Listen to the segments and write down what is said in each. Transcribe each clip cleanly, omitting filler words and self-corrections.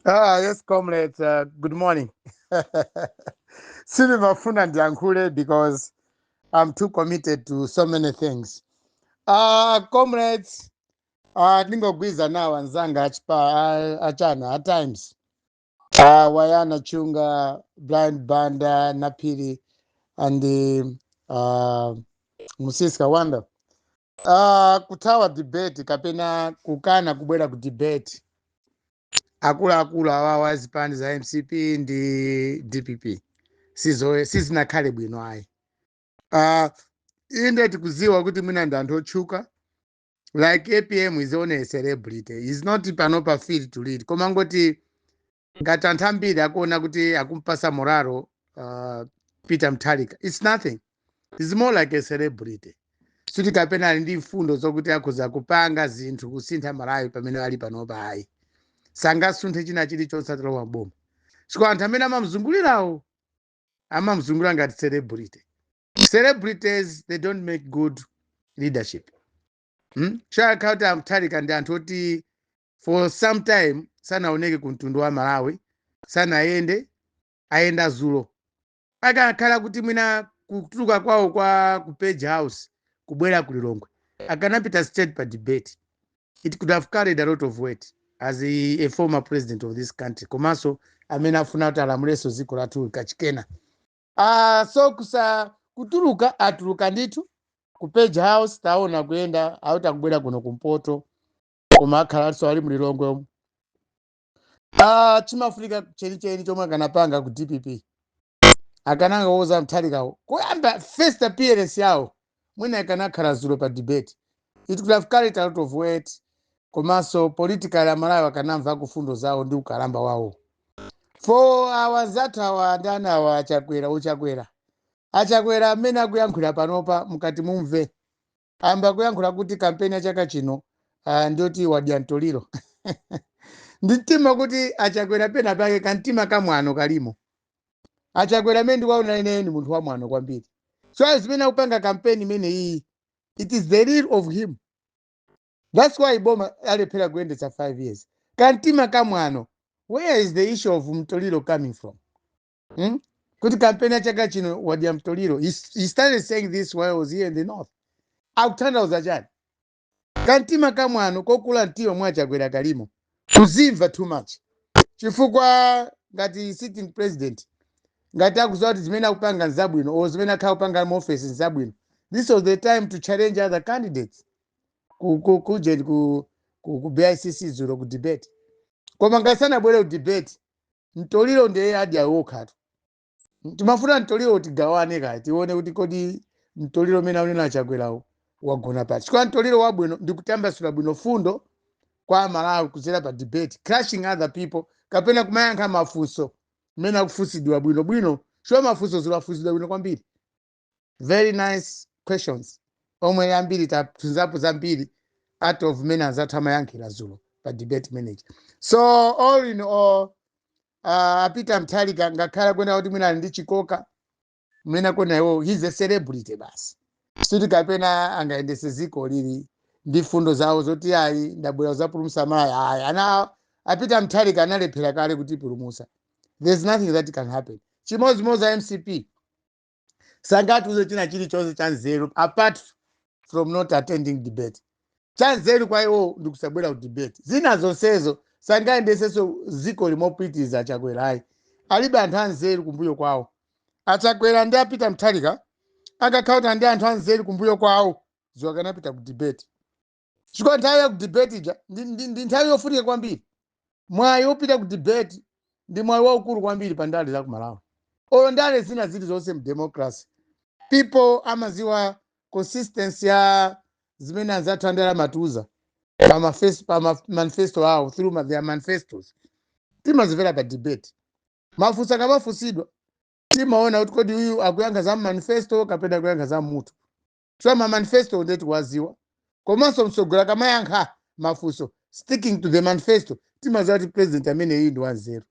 Ah, yes, comrades. Good morning. Sindimafuna ndiyankhule because I'm too committed to so many things. Comrades, ndingogwiza nawo anzanga achipa achana at times. Wayana Chunga, Blind Banda, Napiri, and Musiska Wanda. Kuthawa debate kapena kukana kubwera ku debate, akuluakulu awawa azipani za MCP ndi DPP, sizo sizinakhale bwino ayi. Inde, tikuziwa kuti mwina ndi anthu otchuka, like APM is only a celebrity, is not panopa fit to lead, koma ngoti ngati anthu ambiri akuona kuti akumpasa morale Peter Mutharika, it's nothing, it's more like a celebrity. Suti kapena ali ndi mfundo zokuti akhoza kupanga zinthu kusintha Malawi pamene ali panopa, ayi, sangasunthe china chilichonse atalowa boma, siko anthu amene amamzungulirawo amamzungulira ngati celebrity. Celebrities, they don't make good leadership. Chakhala kuti aMutharika ndi anthu oti for some time sanaoneke ku mtundu wa Malawi, sanayende, ayenda zulo. Akakhala kuti mwina kutuluka kwawo kwa ku Page House kubwera ku Lilongwe akanapita straight pa debate, it could have carried a lot of weight as a former president of this country, komanso amene afuna kuti alamulenso dziko lathu kachikena. So kusa kutuluka, atuluka ndithu ku Page House, taona kuyenda auti akubwera kuno kumpoto, koma akhalanso ali mLilongwe umu. Chimafunika chenicheni chomwe akanapanga ku DPP, akanangowuza Mutharikawo kuyamba first appearance yawo mwina ikanakhala zulo pa debate, it could have carried a lot of weight, komanso politically Amalawi akanamva kufundo zawo ndi ukalamba wawo. For awazathu awa, ndani awa, aChakwera, uChakwera, aChakwera amene akuyankhula panopa, mukati mumve amba kuyankhula kuti kampeni ya chaka chino ndiyoti wadya mtoliro. Ndi mtima kuti aChakwera pena pake kamtima kamwano kalimo. AChakwera amene ndikuwaona ine ni munthu wamwano kwambiri. So zimene akupanga kampeni imene iyi, it is the real of him. That's why boma alephera kuyendetsa 5 years, kamtima kamwano. Where is the issue of mtoliro coming from? Kuti kampeni ya chaka chino wadya mtoliro. He started saying this while I was here in the north. Akutanthauza chani? Kamtima kamwano kokula mtima mwa Chakwera kalimo, kuzimva too much, chifukwa ngati sitting president, ngati akuziwa kuti zimene akupanga nzabwino or zimene akhala kupanga mu office nzabwino, this was the time to challenge other candidates ku BICC zulo ku debate. Koma ngati sanabwere ku debate, mtoliro ndiye adya wokhatu. Timafuna mtoliro tigawane kaya, tione kuti kodi mtoliro umene aunena aChakwerawo wagona pati, chifukwa mtoliro wabwino ndikutambasula bwino fundo kwa Malawi kudzera pa debate, crushing other people, kapena kumayankha mafunso mmene akufunsidwa bwinobwino. Sure, mafunso zilafunsidwa bwino kwambiri, very nice questions omwe ambiri taphunzapo zambiri out of mmene anzathu amayankhira zulo pa debate manager. So all in all, aPeter Mutharika, ngakhale kwena kuti mwina ali ndi chikoka mmene akona iwo, he's a celebrity basi, suti kapena angayendese ziko lili ndi fundo zawo zoti ayi, ndabwera kuzapulumutsa mayi, ayi. Ana aPeter Mutharika analephera kale kutipulumutsa. There's nothing that can happen. Chimodzimodzi a MCP, sangatiuze china chilichonse cha nzeru apart from not attending debate. Cha nzeru kwa iwo ndikusabwera ku debate. Zina zonsezo sangayendesenso ziko limopitiriza. Achakwera ayi, alibe anthu anzeru kumbuyo kwawo. AChakwera ndi aPeter Mutharika akakhala kuti ndi anthu anzeru kumbuyo kwawo, zuwa akanapita ku debate, chifukwa nthawi ya ku debate ija ndi nthawi yofunika kwambiri. Mwayi wopita ku debate ndi mwayi waukulu kwambiri pa ndale za ku Malawi olo ndale zina zilizonse mu democracy. People amaziwa consistency ya zimene anzathu andale amatiuza pa manifesto awo, through their manifestos. Timazimvera pa debate, mafunso akamafunsidwa timaona kuti kodi uyu akuyankha za manifesto kapena kuyankha za mutu. So ma manifesto ndeti waziwa, komanso mtsogoleri akamayankha mafunso sticking to the manifesto, timaziwa kuti president amene iyi ndi wanzeru.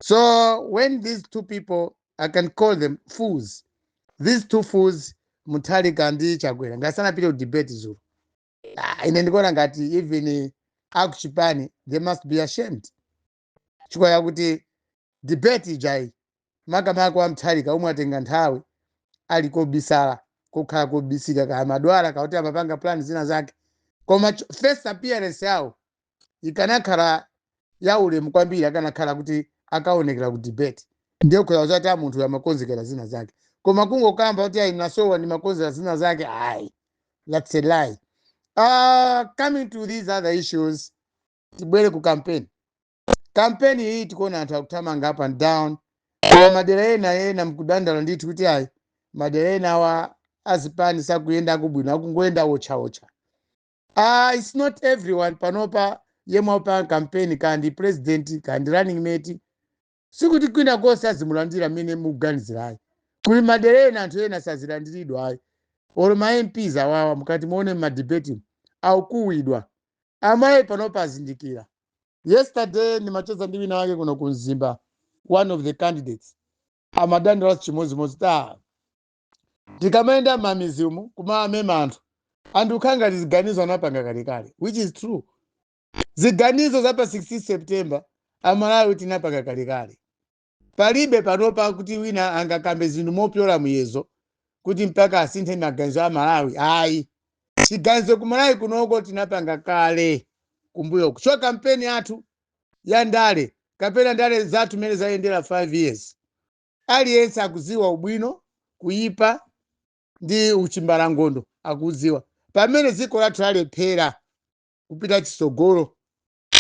So when these two people, I can call them fools, these two fools, Mutharika ndi Chakwera, ngasanapite ku debate zulo, ah, ine ndikuona ngati even akuchipani they must be ashamed. Chifukwa yakuti debate ijayi, makamaka wa Mutharika omwe atenga nthawi ali kobisala, kokhala kobisika, kaya madwala kauti amapanga plan zina zake, koma first appearance yawo ikanakhala ya ulemu kwambiri akanakhala kuti akaonekera ku debate. Ndiye kukhala zati a munthu amakonzekera zina zake, koma kungokamba kuti ayi, nasowa ndimakonzera zina zake, ayi, that's a lie. Coming to these other issues, tibwere ku campaign. Campaign iyi tikuona anthu akuthamanga up and down, koma madera ena ena mkudandala ndithu kuti ayi, madera ena awa azipani sakuyenda bwino, akungoyenda otchaotcha. It's not everyone panopa yemwe apanga campaign, kandi president kandi running mate, sikuti kwina konse azimulandira mmene mukuganizirayi. Kuli madera ena anthu ena sazilandiridwa ayi. Olo ma MPs awawa, mukati muone mma debate akukuwidwa. Amayi panopa azindikira. Yesterday ndimacheza ndi wina wake kuno ku Mzimba, one of the candidates, amadandaula chimodzimodzi ta tikamayenda m'mamizi umu kumamema anthu, anthu kukhala ngati ziganizo anapanga kalekale, which is true. Ziganizo za pa 16 September Amalawi tinapanga kalekale. Palibe panopa kuti wina angakambe zinthu mopyola muyezo kuti mpaka asinthe maganizo a Malawi, ayi. Chiganizo ku Malawi kunoko tinapanga kale kumbuyo. So kampeni yathu ya ndale kapena ndale zathu mmene zayendera 5 years, aliyense akuziwa ubwino, kuyipa ndi uchimbalangondo akuziwa. Pamene dziko lathu lalephera kupita chitsogolo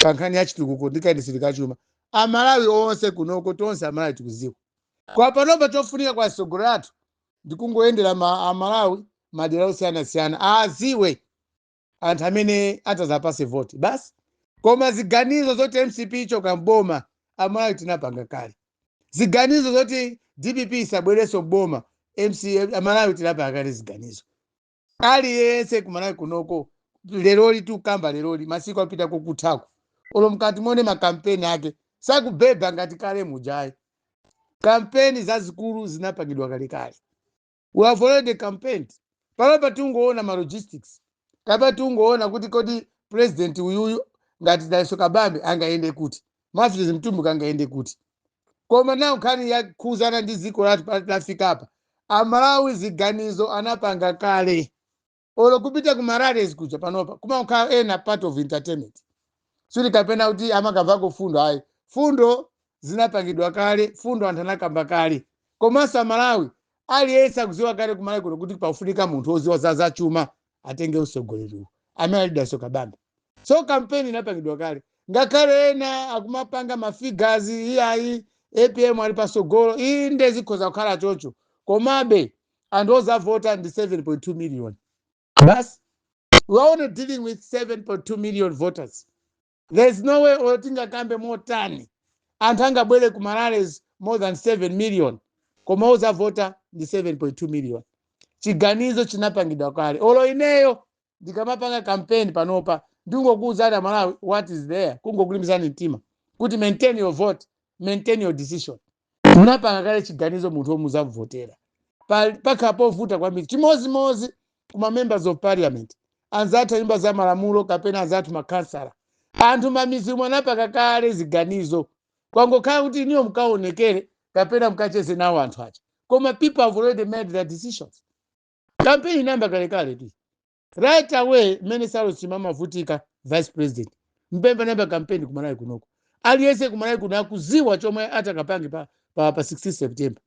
pa nkhani ya chitukuko ndi kayendetsedwe ka chuma, Amalawi onse kunoko, tonse Amalawi tikuziwa. Kwa panopa chofunika kwa tsogolo lathu ndikungoyendera ma Amalawi madera osiyanasiyana, aziwe anthu amene atazapase voti basi. Koma ziganizo zoti MCP ichoka mboma, Amalawi tinapanga kale. Ziganizo zoti DPP isabwerenso mboma, MC Amalawi tinapanga kale ziganizo. Aliyense kumalawi kunoko leroli, tikukamba leroli, masiku apita kukuthako, olo mkati muone makampeni ake sakubeba ngati kale mujayi. Kampeni zazikulu zinapangidwa kalekale. We have already campaigned. Panopa tingoona ma logistics, kapa tingoona kuti kodi president uyuyu ngati Dalitso Kabambe angayende kuti, Matthews Mtumbuka angayende kuti. Koma nawo nkhani yakhuzana ndi dziko lathu lafika apa, Amalawi ziganizo anapanga kale. Olo kupita ku ma rallies kuja panopa kumakhala ena part of entertainment, suli kapena kuti amakamvako fundo, ayi. Fundo zinapangidwa kale, fundo anthu anakamba kale. Komanso Amalawi aliyense akuziwa kale kumalawi kuno kuti pafunika munthu woziwa za zachuma atenge usogoleriwo amene ali Dalitso Kabambe. So kampeni inapangidwa kale. Ngakhale ena akumapanga ma figures, iyayi, APM ali pasogolo, inde, zikhoza kukhala chocho, komabe anthu ozavota ndi 7.2 million basi. We are only dealing with 7.2 million voters. There's no way olo tingakambe motani anthu angabwere ku ma rallies more than 7 million, koma ozavota ndi 7.2 million. Chiganizo chinapangidwa kale. Olo ineyo ndikamapanga campaign panopa, ndingokuwuzani Amalawi what is there, kungokulimbizani mtima kuti maintain your vote, maintain your decision. Munapanga kale chiganizo munthu womwe muzamvotera. Pakhala povuta kwambiri. Chimozimozi kuma members of parliament, anzathu a nyumba za malamulo kapena anzathu makhansala, anthu mamizi mwe anapanga kale ziganizo. Kwangokhala kuti iniyo mukaonekere kapena mukacheze nawo anthu aja, koma people have already made their decisions. Campaign inayamba kalekale tu. Right away mmene Saulos amavutika vice president, mpemba nayamba campaign kumalawi kunoko. Aliyense kumalawi kuno akuziwa chomwe atakapange pa 16 September.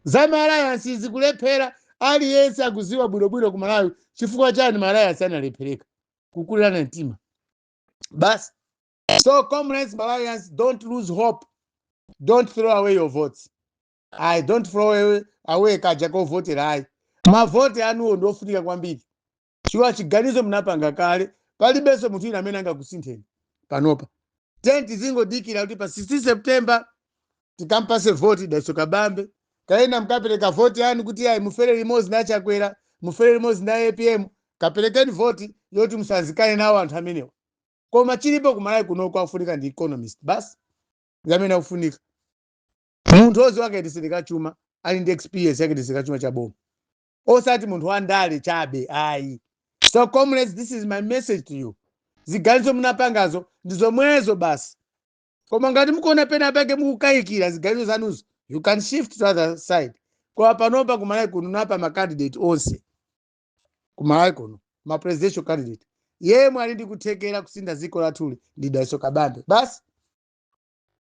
Za ma alliance zikulephera, aliyense akuziwa bwinobwino kumalawi chifukwa chani ma alliance analephereka, kukulirana mtima basi. So comrades, Malawians, don't lose hope. Don't throw away your votes. I don't throw away kaja kovotera, ayi. Mavoti anuwo ndiofunika kwambiri chifukwa chiganizo munapanga kale. Palibenso munthu wina amene angakusintheni panopa. Then tizingodikira kuti pa 16 September tikampase voti Dalitso Kabambe. Kaena mkapereka voti yanu kuti ayi, mufere limodzi na Chakwera, mufere limodzi na APM, kaperekeni voti yoti musanzikane nawo anthu amenewa. Koma chilipo kumalawi kunoko akufunika ndi economist basi, zamene akufunika munthu oziwa kayendetsedwe kachuma, ali ndi experience yakayendetsedwe kachuma cha boma, osati munthu wandale chabe, ayi. So comrades, this is my message to you. Ziganizo munapangazo ndi zomwezo basi. Koma ngati mukuona pena pake mukukayikira ziganizo zanuzo, you can shift to other side. Koma panopa kuMalawi kuno, napa ma candidate onse kuMalawi kuno, ma presidential candidate, yemwe ali ndi kuthekera kusintha dziko lathuli ndi Dalitso Kabambe basi.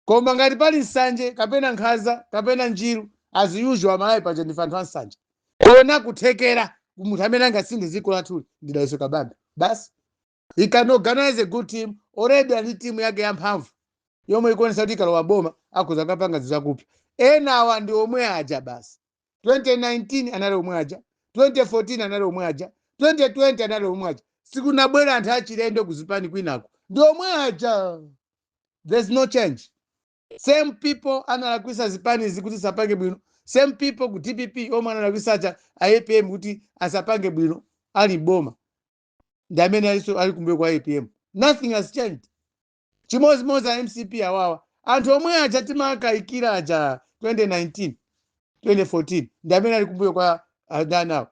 Koma ngati pali nsanje kapena nkhanza kapena njiru, as usual, Amalawi paja ndife anthu ansanje. Kona kuthekera munthu amene angasinthe dziko lathuli ndi Dalitso Kabambe basi. He can organize a good team already. Ali timu yake yamphamvu yomwe ikuonesa kuti ikalowa boma akhoza kapanga zizakupya. Enawa ndi omwe aja basi. 2019 anali omwe aja, 2014 anali omwe aja, 2020 anali omwe aja. Sikunabwera anthu achilendo kuzipani kwinako, ndi omwe aja. There's no change. Same people analakwisa zipanizi kuti sapange bwino, same people ku DPP omwe analakwisa cha APM kuti asapange bwino ali boma, ndi amene aliso ali kumbuyo kwa APM. Nothing has changed. Chimodzimodzi a MCP awawa, anthu omwe aja timakayikira aja 2019, 2014, ndi amene ali kumbuyo kwa adani awo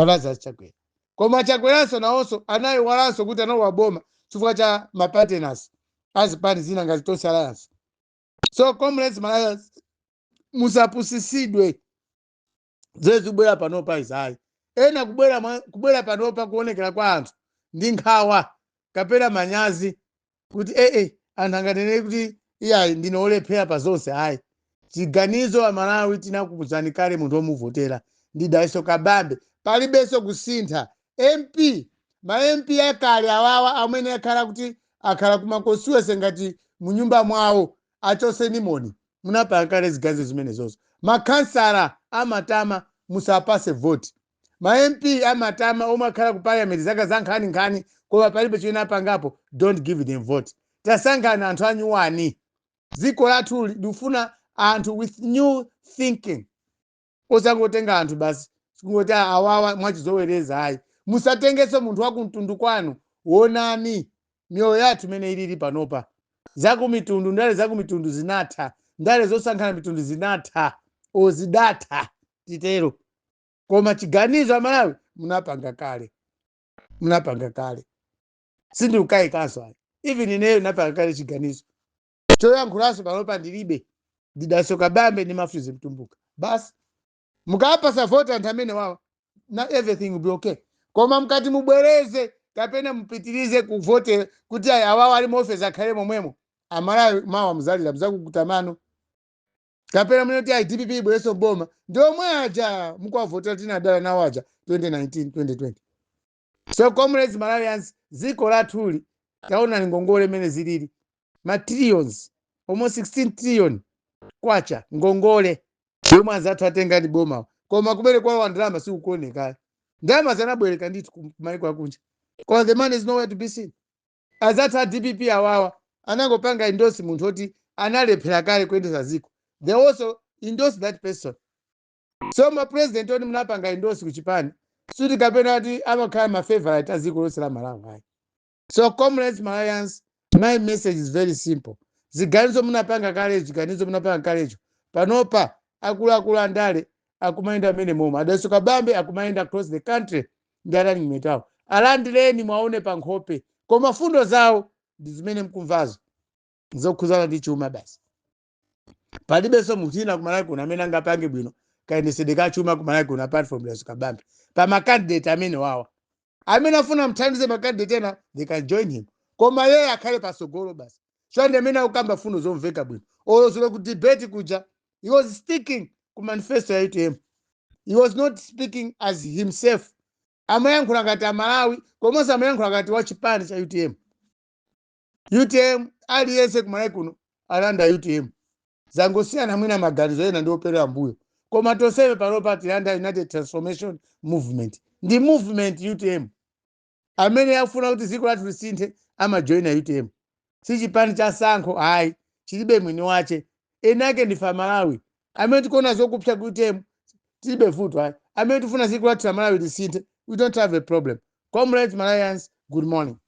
Lazarus Chakwera. Koma Chakweranso nawonso anayiwalanso kuti analowa boma chifukwa cha ma partners azipani zina ngati Tonse Alliance. So comrades, Malawians, musapusisidwe zeze zikubwera panopa izayi. Ena kubwera kubwera panopa kuonekera kwa anthu ndi nkhawa kapena manyazi kuti ee, anthu anganene kuti iyayi, ndine olephera pa zonse. Ayi, chiganizo Amalawi tinakupuzani kale, munthu womuvotera ndi Dalitso Kabambe, palibenso kusintha. MP, ma MP akale awawa amene akhala kuti akhala kuma constituency ngati munyumba mwawo, achoseni moni, munapanga kale ziganizo zimenezozo. Makhansala amatama musapase voti. Ma MP amatama omwe akhala ku parliament zaka za nkhaninkhani koma palibe chimene apangapo, don't give them vote. Tasankhani anthu anyuwani. Dziko lathu likufuna anthu with new thinking, osangotenga anthu basi kungoti awawa mwachizowereza, ayi. Musatengenso munthu wakumtundu kwanu. Wonani miyoyo yathu imene ilili panopa. Zakumitundu, ndale zakumitundu zinatha, ndale zosankhana mitundu zinatha, ozidatha titero. Koma chiganizo Amalawi munapanga kale, munapanga kale, sindikukayikanso ayi. Even ineyo napanga kale chiganizo choyankhulanso panopa ndilibe, ndi Dalitso Kabambe ndi Matthews Mtumbuka basi. Mukapasa voti anthu amene wawa na everything will be okay. Koma mkati mubwereze kapena mupitirize kuvote kuti ayi, awawa ali muofesi akhale momwemo, Amalawi mawa muzalira, muzakukutamano. Kapena mune kuti ayi, DPP ibwereso boma, ndi omwe aja mukuwavotera tinadala nawo aja 2019, 2020. So comrades, Malawians, dziko lathuli taona ngongole imene zilili, ma trillions, almost 16 trillion kwacha ngongole yomwe anzathu atenga ndi boma. Koma kumene kwawa ndalama sikukuoneka. Ndalama zanabwereka ndithu ku maiko akunja, koma the money is nowhere to be seen. Azathu a DPP awawa anangopanga endorse munthu oti analephera kale kuyendesa ziko. They also endorse that person. So ma president oti munapanga endorse kuchipani suti kapena kuti amakhala ma favorite a dziko lonse la Malawi, ayi. So comrades, Malawians, my message is very simple. Ziganizo munapanga kalecho, ziganizo munapanga kalecho. Panopa akuluakulu andale akumayenda amene momwe aDalitso Kabambe akumayenda across the country ndi running mate awo. Alandireni, mwaone pa nkhope, koma fundo zawo ndi zimene mkumvazo zokhuzana ndi chuma basi. Palibenso munthu ina kuMalawi kuno amene angapange bwino kayendesedwe ka chuma kuMalawi kuno apart from Dalitso Kabambe pa ma candidate amene wawa. Amene afuna mthandize ma candidate ena, they can join him, koma yeye akhale pasogolo basi. So ndi amene akukamba fundo zomveka bwino. Olo ku debate kuja, he was sticking ku manifesto ya UTM. He was not speaking as himself. Amayankhula ngati Amalawi komanso amayankhula ngati wa chipani cha UTM. UTM, aliyense kuMalawi kuno alanda UTM. Zangosiyana mwina maganizo ena ndi operera mbuyo, koma tonsefe panopa tilanda United Transformation Movement. Ndi movement UTM. Amene afuna kuti dziko lathu lisinthe amajoyina UTM. Si chipani cha sankho ayi, chilibe mwini wache. Enake ndife Amalawi amene tikuona zokupsa ku UTM, tilibe vuto ayi. Amene tifuna dziko lathu la Malawi lisinthe, we don't have a problem. Comrades, Malawians, good morning.